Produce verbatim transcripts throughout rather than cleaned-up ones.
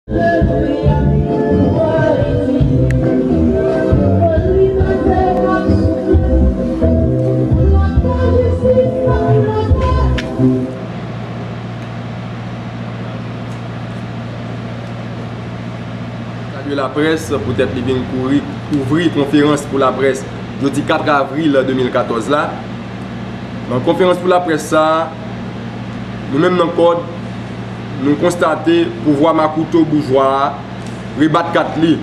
Salye laprès poutèt li vin kouri, kouvri konferans pou laprès jodi kat avril de mil katòz la. Nan konferans pou laprès sa a, nou menm nan kòd, nou konstate pouvwa makouto boujwa a rebat kat li.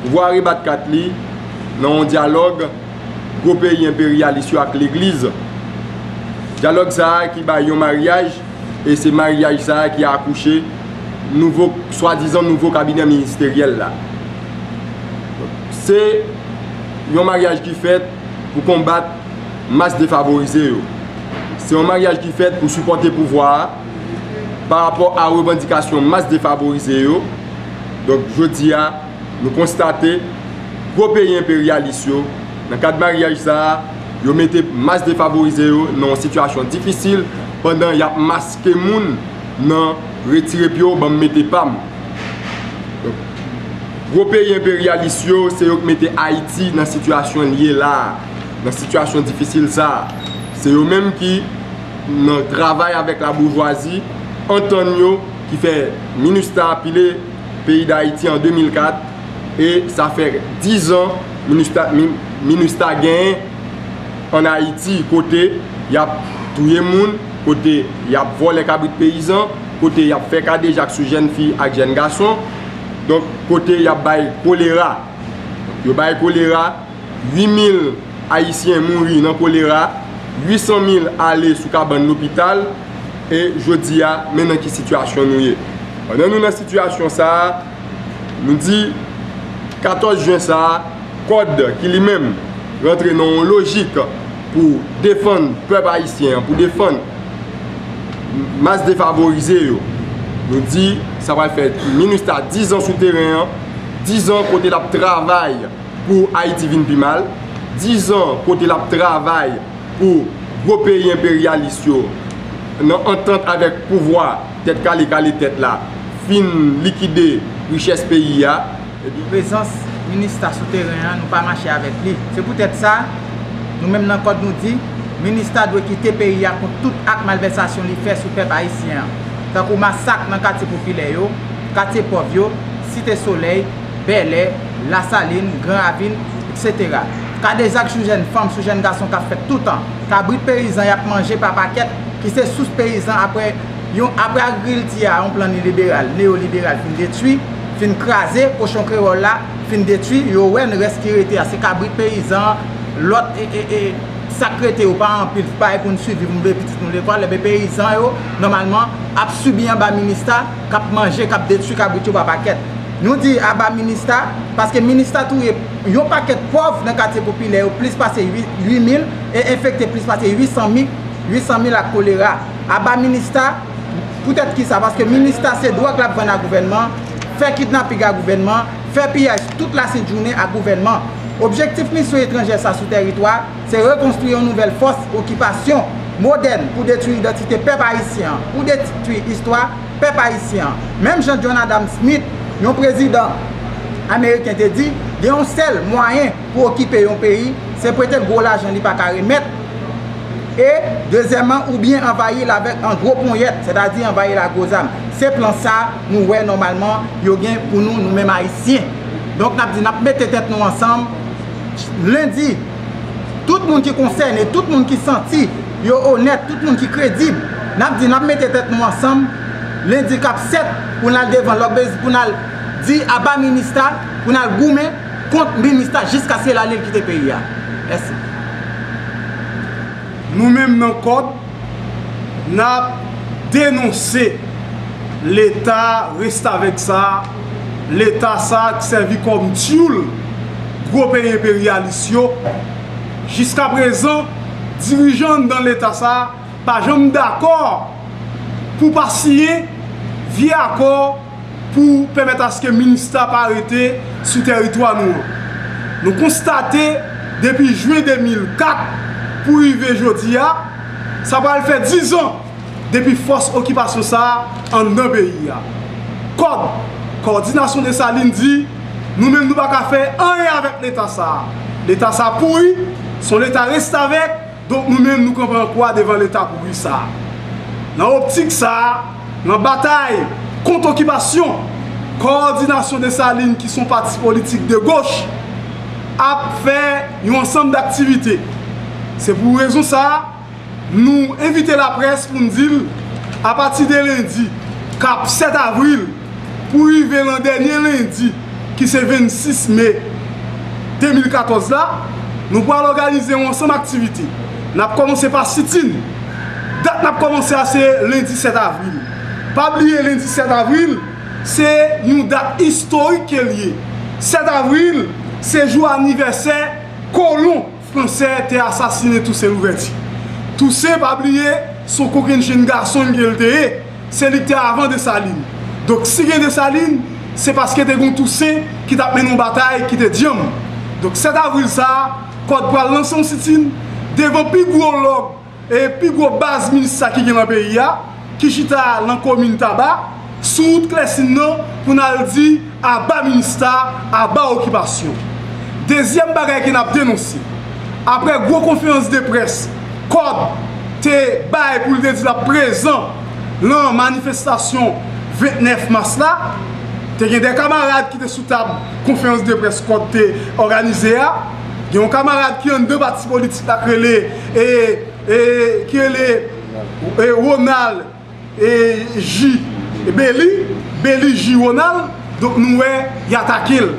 Pouvwa a rebat kat li nan yon dyalòg gwo peyi enperyalis yo ak legliz. Dyalòg sa a ki bay yon maryaj, e se maryaj sa a ki akouche nouvo, swadizan nouvo kabinè ministeryèl la. Se yon maryaj ki fèt pou konbat mas defavorize yo. Se yon maryaj ki fèt pou sipòte pouvwa a pa rapò a revandikasyon mas defavorize yo. Donk, jodi a, nou konstate gwo peyi enperyalis yo, nan kad maryaj sa a, yo mete mas defavorize yo nan yon sitiyasyon difisil pandan y ap maske moun nan retire pye w, ban m mete pa m. Donk, gwo peyi enperyalis yo, se yo k mete Ayiti nan sitiyasyon l ye la a, nan sitiyasyon difisil sa a. Se yo menm ki nan travay avèk laboujwazi, antann yo, ki fè minustah pile peyi Dayiti an de mil kat, e sa fè diz an minustah, mi-, minustah genyen ann Ayiti, kote y ap touye moun, kote y ap vòlè kabrit peyizan, kote y ap fè kadejak sou jèn fi ak jèn gason, donk, kote y ap bay kolera. Yo bay kolera, uit mil Ayisyen mouri nan kolera, uit san mil ale sou kabann lopital, e jodi a, men nan ki sitiyasyon nou ye. Pandan nou nan sitiyasyon sa a, nou di katòz jen sa a, kòd ki li menm rantre nan yon lojik pou defann pèp ayisyen an, pou defann mas defavorize yo. Nou di sa pral fè minustah diz an sou teren an, diz an kote l ap travay pou Ayiti vin pi mal, diz an kote l ap travay pou gwo peyi enperyalis yo, nan antant avèk pouvwa tèt kale kale tèt la, fin likide richès peyi a. Prezans minustah sou teren an, nou pa mache avèk li. Se poutèt sa, nou menm nan kòd nou di, minustah dwe kite peyi a kont tout ak malvèsasyon li fè sou pèp ayisyen an, tankou masak nan katye popilè yo, katye pòv yo, Site Solèy, Bèlè, Lasalin, Gran Ravin, etsetera. Kadejak sou jèn fanm, sou jèn gason k ap fèt toutan. Kabrit peyizan y ap manje pa pakèt, ki se sous peyizan apre yon, apre agrikilti a, yon plan neliberal, neyoliberal fin detwi, fin kraze, kochon kreyòl la fin detwi, yo wè n rès ki rete a, se kabrit peyizan, lòt, e, e, e, sa k rete yo pa anpil, pa e pou n swiviv, nou vle pitit nou lekòl, enben peyizan yo, nòmalman, ap sibi anba minista, k ap manje, k ap detwi kabrit yo pa pakèt. Nou di aba minista, paske minista touye yon pakèt pòv nan katye popilè yo, plis pase uit, uit mil, e enfekte plis pase uit san mil, uit san mil ak kolera. Aba minista, poutèt kisa? Paske minista se dwòg l ap vann a gouvènman, fè kidnapig a gouvènman, fè piyaj tout lasent jounen a gouvènman. Objektif misyon etranjè sa sou tèritwa, se rekonstwi yon nouvèl fòs okipasyon modèn pou detwi idantite pèp ayisyen an, pou detwi istwa pèp ayisyen an. Menm jan John Adams Smith, yon prezidan ameriken, te di, gen yon sèl mwayen pou okipe yon peyi, se prete l gwo lajan li pa ka remèt, e, dezyèmman, oubyen anvayi l avèk an gwo ponyèt, sètadi anvayi l ak gwo zam. Se plan sa nou wè nòmalman yo gen pou nou, nou menm Ayisyen. Donk, n ap di, n ap mete tèt nou ansanm, lendi, tout moun ki konsène, tout moun ki santi yo onèt, tout moun ki kredib, n ap di n ap mete tèt nou ansanm lendi k ap sèt pou n al devan Lòk Bezi, pou n al di aba minista, pou n al goumen kont minista jiskaske l ale l kite peyi a. Mèsi. Nou menm nan kòd, n ap denonse Leta restavèk sa a, Leta sa a ki sèvi kòm tyoul gwo peyi enperyalis yo. Jiskaprezan, dirijan anndan Leta sa a pa janm dakò pou pa siyen vye akò pou pèmèt aske minista pa rete sou tèritwa nou an. Nou konstate depi jen de mil kat pou rive jodi a, sa pral fè diz an depi fòs okipasyon sa a anndan peyi a. Kòd, Kòdinasyon Desalin di, nou menm nou pa ka fè anyen avèk Leta sa a. Leta sa a pouri, se yon Leta restavèk, donk nou menm nou kanpe an kwa devan Leta pouri sa a. Nan optik sa a, nan batay kont okipasyon, Kòdinasyon Desalin, ki se yon pati politik de goch, ap fè yon ansanm daktivite. Se pou rezon sa a, nou envite laprès pou n di l, apati de lendi k ap sèt avril pou rive lan dènye lendi ki se vennsis me de mil katòz la, nou pral òganize yon ansanm aktivite. N ap kòmanse pa sitin. Dat n ap kòmanse a se lendi sèt avril. Pa bliye lendi sèt avril se yon dat istorik ke l ye. Sèt avril se jou anivèsè kolon fransè te asasinen Tousen Louvèti. Tousen, pa bliye, se yon kokennchenn gason ke l te ye. Se li ki te avan Desalin. Donk, si gen Desalin, se paske te gen yon Tousen ki t ap mennen yon batay ki te djanm. Donk, sèt avril sa a, Kòd pral lanse yon sitin devan pi gwo lòg e pi gwo baz Minista ki gen nan peyi a, ki chita lan komin Taba, sou wout Klèsin nan, pou n al di aba Minista, aba okipasyon. Dezyèm bagay ke n ap denonse, apre gwo konferans de près Kòd te bay pou l te di l ap prezan lan manifestasyon vennèf mas la, te gen de kamarad ki te sou tab konferans de près Kòd te òganize a. Gen yon kamarad ki anndan pati politik la k rele, e, e, ki rele, e, Ronald, e, J, e, Bely, Bely J Ronald. Donk nou wè, y atake l.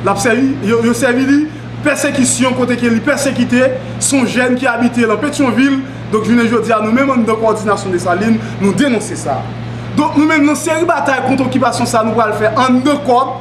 L ap sèvi, yo, yo sèvi li pèsekisyon, kote ke li pèsekite, se yon jèn ki abite lan Petyonvil. Donk jounen jodi a, nou menm anndan Kòdinasyon Desalin, nou denonse sa. Donk nou menm nan seri batay kont okipasyon sa nou pral fè anndan Kòd,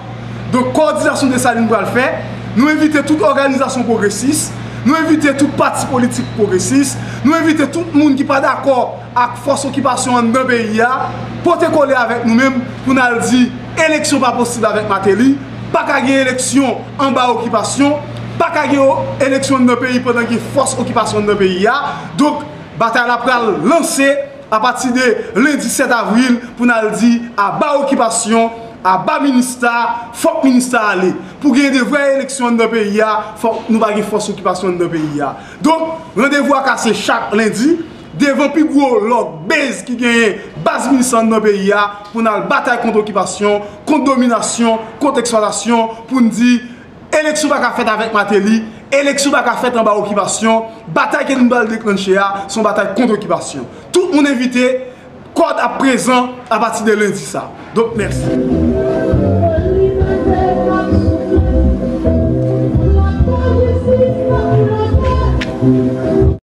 donk Kòdinasyon Desalin pral fè, nou envite tout òganizasyon pwogresis, nou envite tout pati politik pwogresis, nou envite tout moun ki pa dakò ak fòs okipasyon anndan peyi a, pote kole avèk nou menm pou n al di eleksyon pa posib avèk Mateli, pa ka gen eleksyon anba okipasyon, pa ka gen o-, eleksyon anndan peyi pandan gen fòs okipasyon anndan peyi a. Donk, batay la pral lanse apati de lendi sèt avril pou n al di aba okipasyon, aba Minista, fòk Minista ale. Pou gen de vrè eleksyon anndan peyi a, fòk nou pa gen fòs okipasyon anndan peyi a. Donk, randevou a kase chak lendi, devan pi gwo lòg baz ki genyen, baz Minista anndan peyi a, pou n al batay kont okipasyon, kont dominasyon, kont eksplwatasyon, pou n di eleksyon pa ka fèt avèk Mateli, eleksyon pa ka fèt anba okipasyon, batay ke nou pral deklanche a, se yon batay kont okipasyon. Tout moun envite, Kòd ap prezan apati de lendi sa. Donk, mèsi.